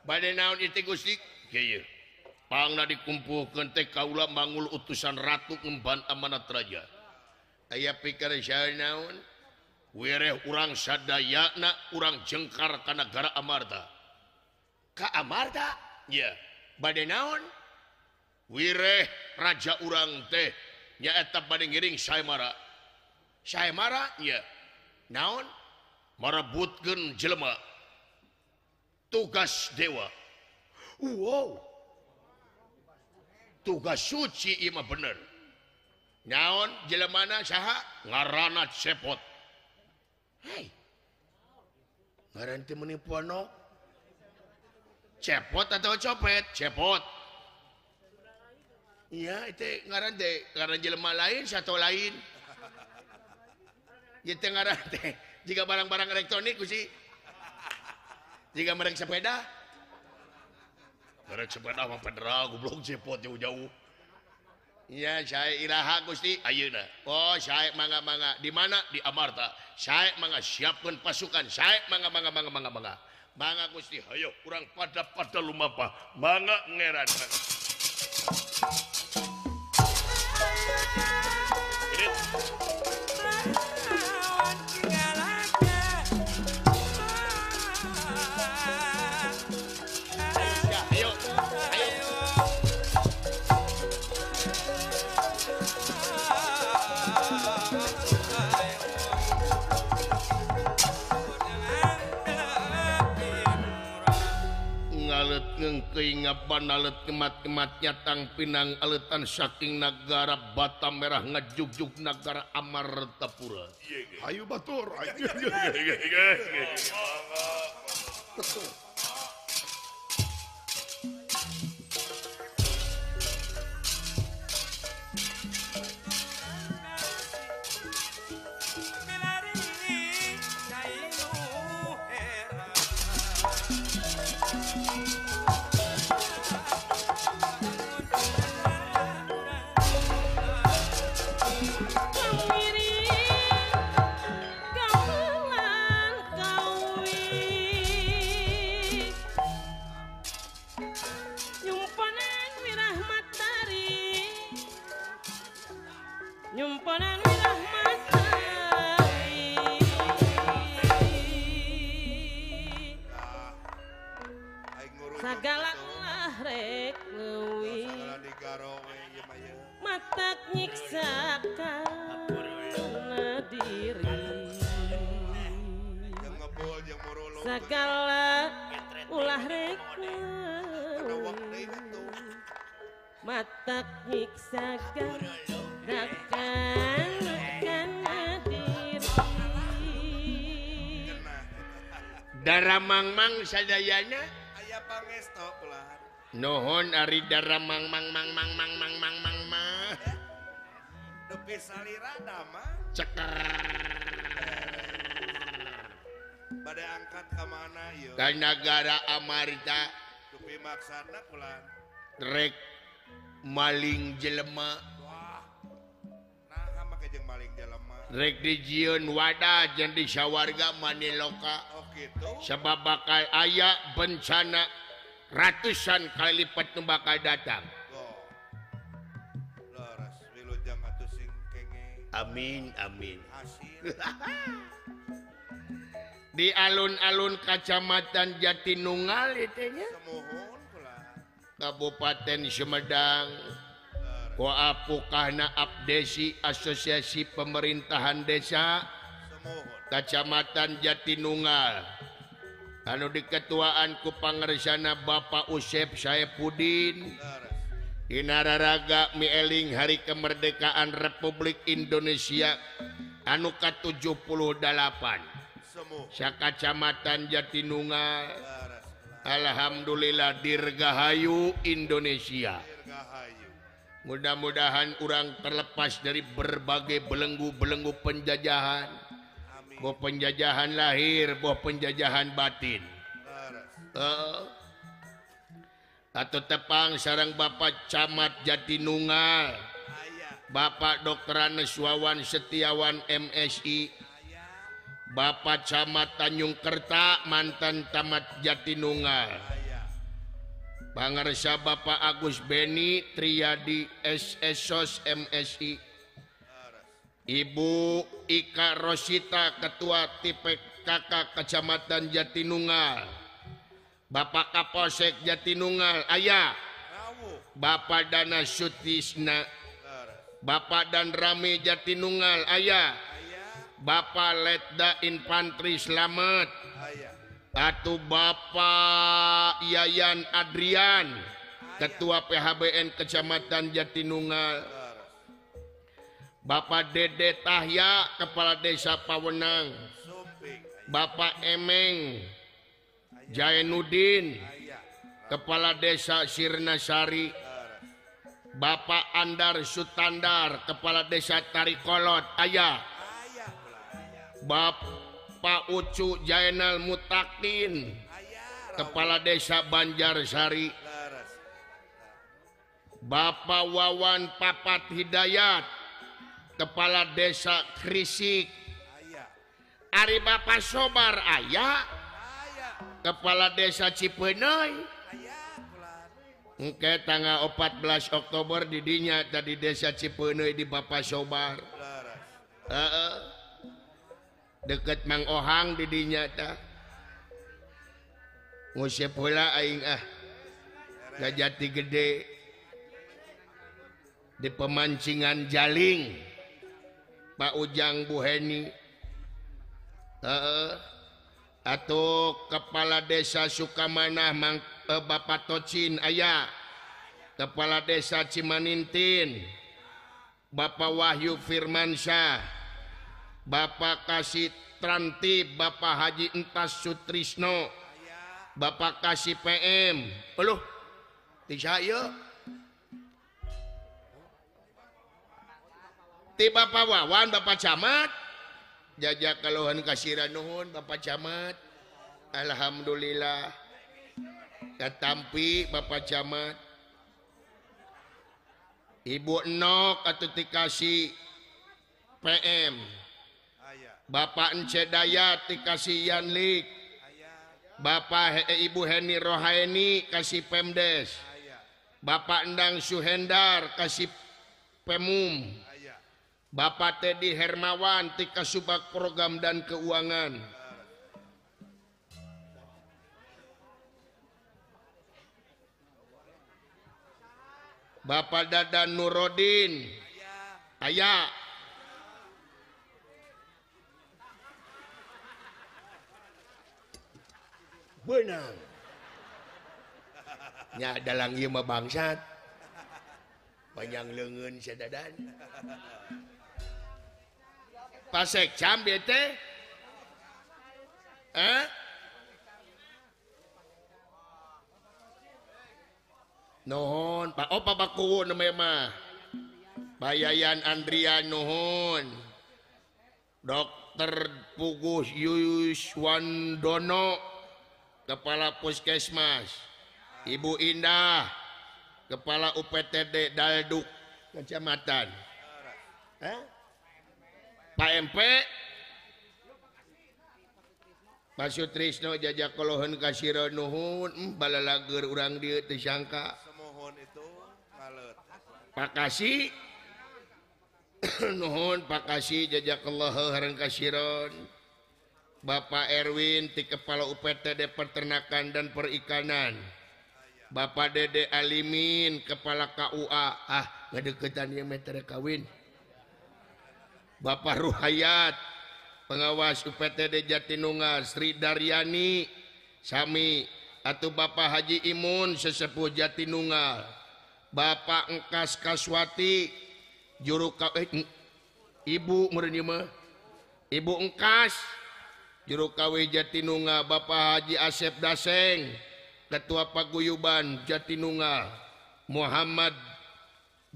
bade naon ieu teh Gusti kieu pangna dikumpulkeun teh kaula mangul utusan ratu ngemban amanat raja aya pikir saeunaun wereh urang sadayana urang jengkar ka nagara Amarta. Ka Amarta? Ya, bade naon? Wireh raja urang teh nyaeta bade ngiring Saemara. Saemara? Ya. Naon? Marebutkeun jelema. Tugas dewa. Wow. Tugas suci ieu mah bener. Naon jelemana saha? Ngaranna Cepot. Hei. Ngaran teh meuni ponok. Cepot atau copet? Cepot. Iya, itu ngaran teh, ngaran jelema lain satu lain. Ieu teh ngaran teh jika barang-barang elektronik Gusti. Jika merek sepeda. Merek sepeda mah federal goblok cepot jauh-jauh. Iya, saya iraha Gusti ayeuna. Oh, saya mangga-mangga. Di mana? Di Amarta. Saya mangga siapkeun pasukan. Saya mangga mangga mangga mangga mangga. Mangga Gusti, hayo kurang pada-pada lumapah. Mangga ngeran. Ayo, ayo. Ngengkei ngaban alet kemat-kemat nyatang pinang aletan saking nagara Batam Merah ngajugjug nagara Amartapura. Hayu batur. Sagala ulah reka matak nyiksa rakan kana diri. Daramangmang sadayana aya pangesto ulah. Nuhun ari daramang mang mang mang mang mang mang mang mah. Dupi salira damang. Ceker. Bade angkat ka mana ieu? Ka nagara Amarta. Dupi maksana ulah. Rek maling jelema. Wah. Naha make jeung maling jelema. Rek dijieun wadah jeung di sawarga maniloka. Oh kitu. Sebab bakal aya bencana ratusan kali lipat nu bakal datang. Oh. Leres wilujeng atuh sing kenge. Amin amin. Hasil. Di alun-alun Kacamatan Jatinunggal itu nya. Semuhun kula. Kabupaten Sumedang. Koapukahna Abdesi Asosiasi Pemerintahan Desa Semuhun. Kacamatan Jatinunggal. Anu diketuaan ku pangersana Bapak Usep Saepudin. Dina raraga mieling Hari Kemerdekaan Republik Indonesia anu ka-78. Sakacamatan Jatinunggal. Alhamdulillah dirgahayu Indonesia. Mudah-mudahan urang terlepas dari berbagai belenggu-belenggu penjajahan. Boh penjajahan lahir, boh penjajahan batin. Atau tepang sarang Bapak Camat Jatinunggal, Bapak Dr. Anes Wawan Setiawan MSI, Bapak Camat Tanjung Kerta mantan Camat Jatinunggal, Pangersa Bapak Agus Beni Triadi SSOS MSI, Ibu Ika Rosita Ketua TPKK Kecamatan Jatinunggal, Bapak Kapolsek Jatinunggal aya, Bapak Dana Sutisna, Bapak Dan Rame Jatinunggal aya, Bapak Letda Infantri Slamet, atau Bapak Yayan Adrian Ketua PHBN Kecamatan Jatinunggal, Bapak Dede Tahya Kepala Desa Pawenang, Bapak Emeng Jainuddin Kepala Desa Sirnasari, Bapak Andar Sutandar Kepala Desa Tarikolot aya, Bapak Ucu Jainal Mutakin Kepala Desa Banjarsari, Bapak Wawan Papat Hidayat Kepala Desa Krisik, Ari Bapak Sobar aya Kepala Desa Cipenoi. Engke tanggal 14 Oktober didinya tadi Desa Cipenoi di Bapak Sobar. Deket Mang Ohang didinya ta. Ngusep heula aing ah. Ka Jati Gede di pemancingan Jaling Pak Ujang Bu Heni. Atau Kepala Desa Sukamanah Mang Bapak Tocin aya, Kepala Desa Cimanintin Bapak Wahyu Firmansyah, Bapak Kasih Tranti, Bapak Haji Entas Sutrisno, Bapak Kasih PM. Aduh, ti saya ti Bapak Wawan, Bapak Camat. Jajak kaluhan kasira nuhun Bapak Camat. Alhamdulillah katampi Bapak Camat. Ibu Enok atau dikasih PM, Bapak Ence Dayat dikasih Yanlik, Bapak Ibu Heni Rohaeni kasih Pemdes, Bapak Endang Suhendar kasih Pemum, Bapak Teddy Hermawan tika Subag Program dan Keuangan, Bapak Dadan Nurodin aya, Beunang. Nya dalang ieu mah bangsat. Panjang leungeun sadadan. Pasek cam bieu teh. Eh? Nuhun, Pak. Oh, Pak Kuwu namanya mah. Bayayan Andrian nuhun. Dokter Puguh Yuswandono, Kepala Puskesmas. Ibu Indah, Kepala UPTD Dalduk Kecamatan. Eh? Pak MP Pak Sutrisno jajakoloheun kasira nuhun, balalager urang dieu teu sangka. Semohon itu malet. Pakasi nuhun pakasi jajakallahu hareng kasiron. Bapak Erwin ti Kepala UPTD Peternakan dan Perikanan. Bapak Dede Alimin Kepala KUA. Ah, ngadeukeutan ieu meh teu kawin. Bapak Ruhayat Pengawas UPTD Jatinunggal Sri Daryani sami atau Bapak Haji Imun sesepuh Jatinunggal, Bapak Engkas Kaswati juru Ibu meureun ieu mah Ibu Engkas juru KW Jatinunggal, Bapak Haji Asep Daseng Ketua Paguyuban Jatinunggal, Muhammad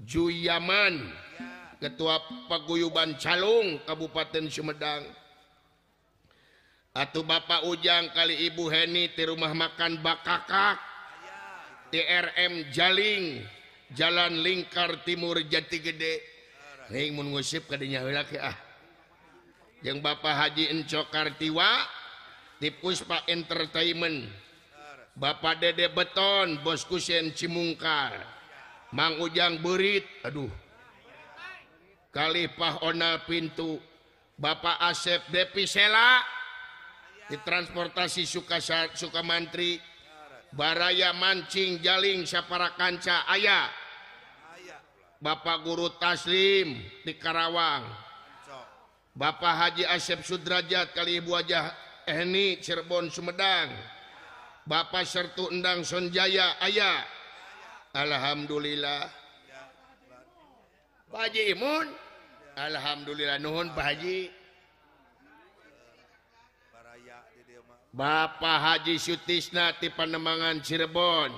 Juyaman Ketua Paguyuban Calung Kabupaten Sumedang, atau Bapak Ujang kali Ibu Heni di rumah makan Bakakak TRM Jaling Jalan Lingkar Timur Jatigede. Heuing mun ngusip kadinya heula ke ah. Jeung Bapak Haji Enco Kartiwa di Puspa Entertainment, Bapak Dede Beton Bos Kusen Cimungkar, Mang Ujang Beurit, aduh Kalipah Onal Pintu, Bapak Asep Depi Sela di transportasi Sukamantri, Baraya Mancing Jaling Sapara Kanca aya, Bapak Guru Taslim di Karawang, Bapak Haji Asep Sudrajat kali Ibu Hajah Ehni Cirebon Sumedang, Bapak Sertu Endang Sonjaya aya. Alhamdulillah. Pak Haji Imun, alhamdulillah nuhun Pak Haji. Bapak Haji Sutisna ti Panemangan Cirebon,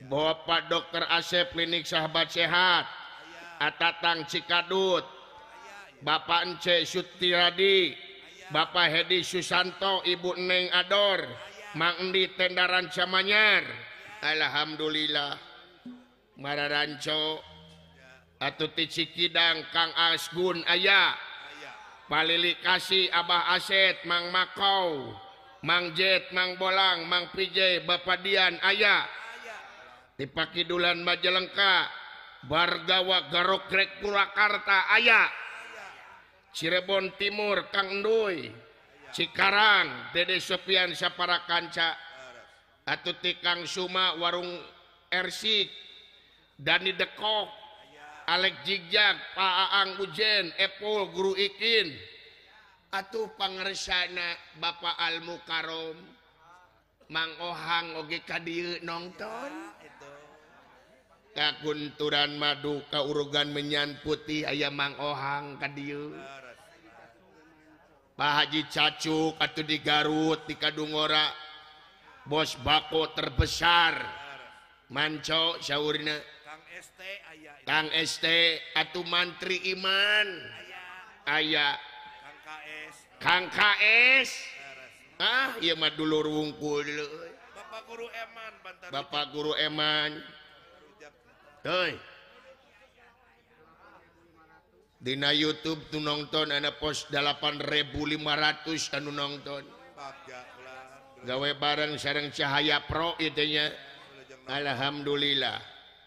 Bapak Dokter Asep Klinik Sahabat Sehat Atatang Cikadut, Bapak Ence Sutiradi, Bapak Hedi Susanto, Ibu Neng Ador, Mang Endi Tendaran Camanyar. Alhamdulillah. Mararanco atuh ti Cikidang Kang Asgun aya, Palili Kasih Abah Aset, Mang Makau, Mang Jet, Mang Bolang, Mang PJ, Bapak Dian aya, di Pakidulan Majalengka, Bargawa Garogrek Purwakarta aya, Cirebon Timur Kang Enduy, Cikarang Dede Sopian Sapara Kanca, atuh ti Kang Suma Warung Ersik, Dani Dekok, Alek Jigjag, Pak Aang Ujen, Epul Guru Ikin, atuh pangersana Bapak Al Mukarrom, Mang Ohang oge ka dieu nongton. Kagunturan madu kaurugan menyan putih aya Mang Ohang ka dieu. Pak Haji Cacuk atuh di Garut di Kadungora, bos bako terbesar Manco saurna. Kang ST atuh Mantri Iman aya, Kang KS, ah ieu mah dulur wungkul. Bapak Guru Eman, Bapak Guru Eman. Heuy. Dina YouTube tu nonton ana pos 8.500 anu nonton. Gawe bareng sareng Cahaya Pro ieu teh nya. Alhamdulillah.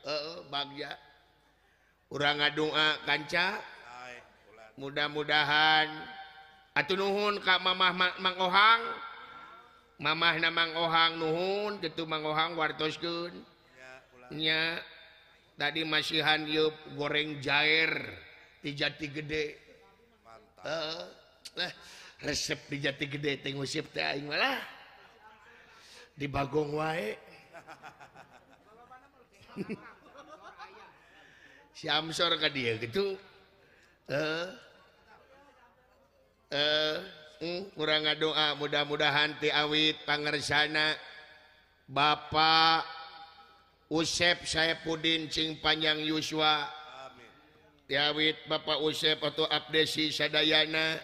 Heeh, bagja. Urang ngadua kanca. Mudah-mudahan atuh nuhun ka Mamah Mang Ohang. Mamahna Mang Ohang nuhun kitu Mang Ohang wartoskeun. Nya tadi masihan ieu goreng jair di Jatigede. Mantap. Resep di Jatigede teh ngusip teh aing malah. Di Bagong wae. Si Amsor ka dieu gitu. Kurang ngadoa mudah-mudahan ti awit pangersana Bapak Usep Saepudin cing panjang yuswa. Amin. Ti awit Bapak Usep atau Abdesi sadayana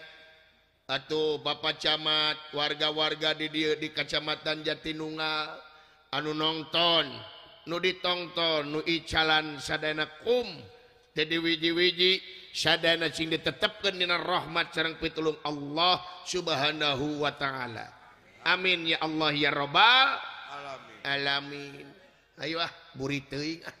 atau Bapak Camat, warga-warga di dieu di Kecamatan Jatinunggal anu nongton, nu ditongton, nu icalan sadayana kum teu wiji-wiji sadayana sing ditetepkeun dina rahmat sareng pitulung Allah Subhanahu wa taala. Amin ya Allah ya rabbal alamin. Alamin. Ayo ah buri teuing ah.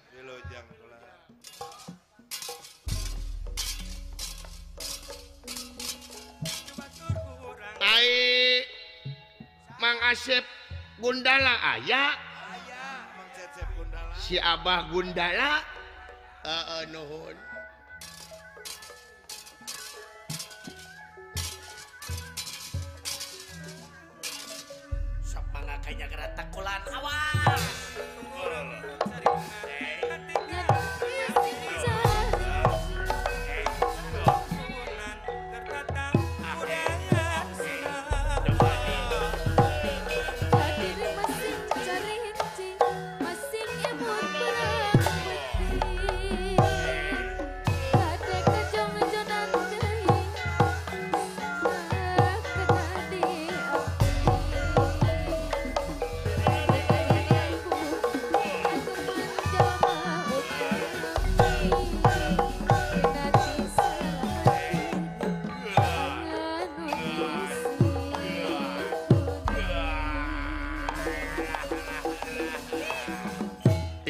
Ai Mang Asep Gundala aya. Aya Mang Cecep Gundala. Si Abah Gundala. Heeh nuhun. Sok mangga kanya geura takulan awas.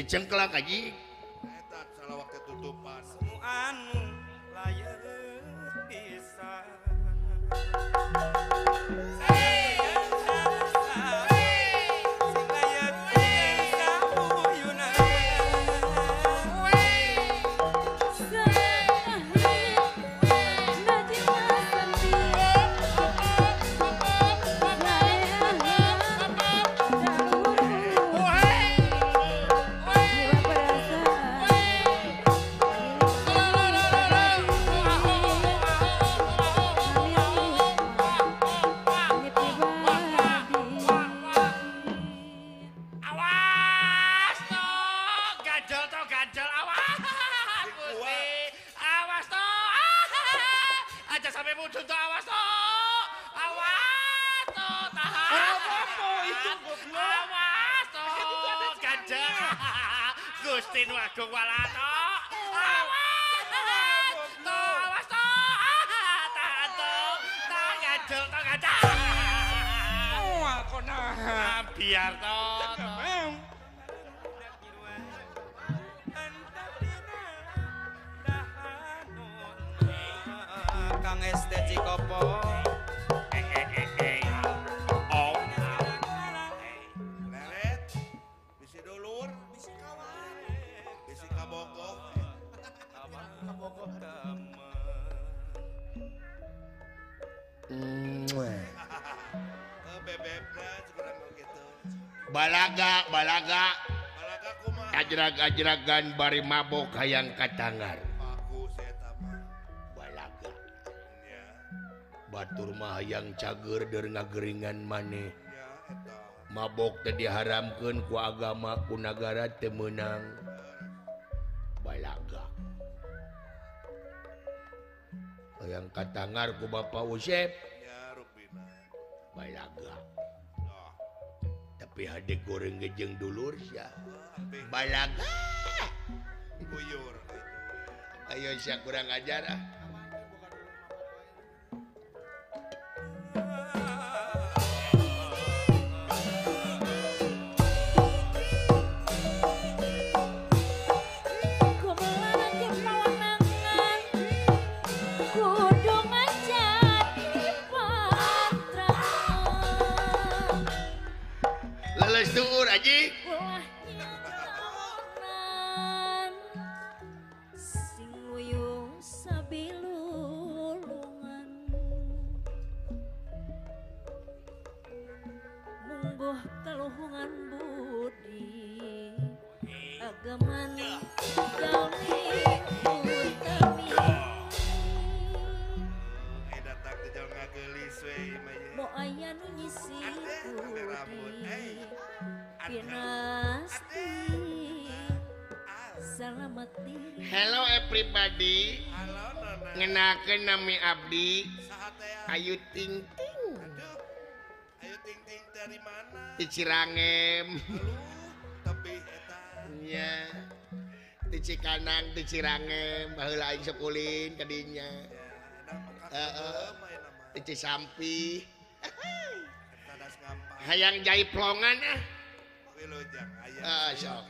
Cengklak aji eta salawak ketutupan anu layeut pisan. Gusti nu agung walato. Awas to, awas to. Tahan to. Tahan gajel to gajel. Wah, kok nahan. Biar to. Kang SD Cikopo. Balaga, balaga, ajrag-ajragan bari mabok hayang katangar. Balaga, batur mah hayang cager der ngageringan maneh. Mabok teh diharamkeun ku agama ku nagara teu meunang. Balaga, hayang katangar ku Bapak Usep. Balaga. Tapi hade goreng gejeng dulur sia. Balaga. Guyur. Ayo sia kurang ajar ah. Leles duur aji. Sing wuyung sabilulungan. Munggo Puguh kaluhungan budi ageman gauning utami datang teh jauh ngageulis we ieu mah ye. Mo aya nu nyisi budi pinasti salamat diri. Hello everybody. Halo nona. Ngenakeun nami abdi Saha teh? Ayu Ting Ting. Aduh. Ayu Ting Ting dari mana? Di Cirangem. Aduh, tebih eta. Nya. Di Cikanang, di Cirangem, baheula aing sok ulin ka dinya. Ya, enak mah Heeh. mah enak mah. Di Cisampi. Tadas ngampang. Hayang jaiplongan ah. Wilujeng aya. Ah, sok.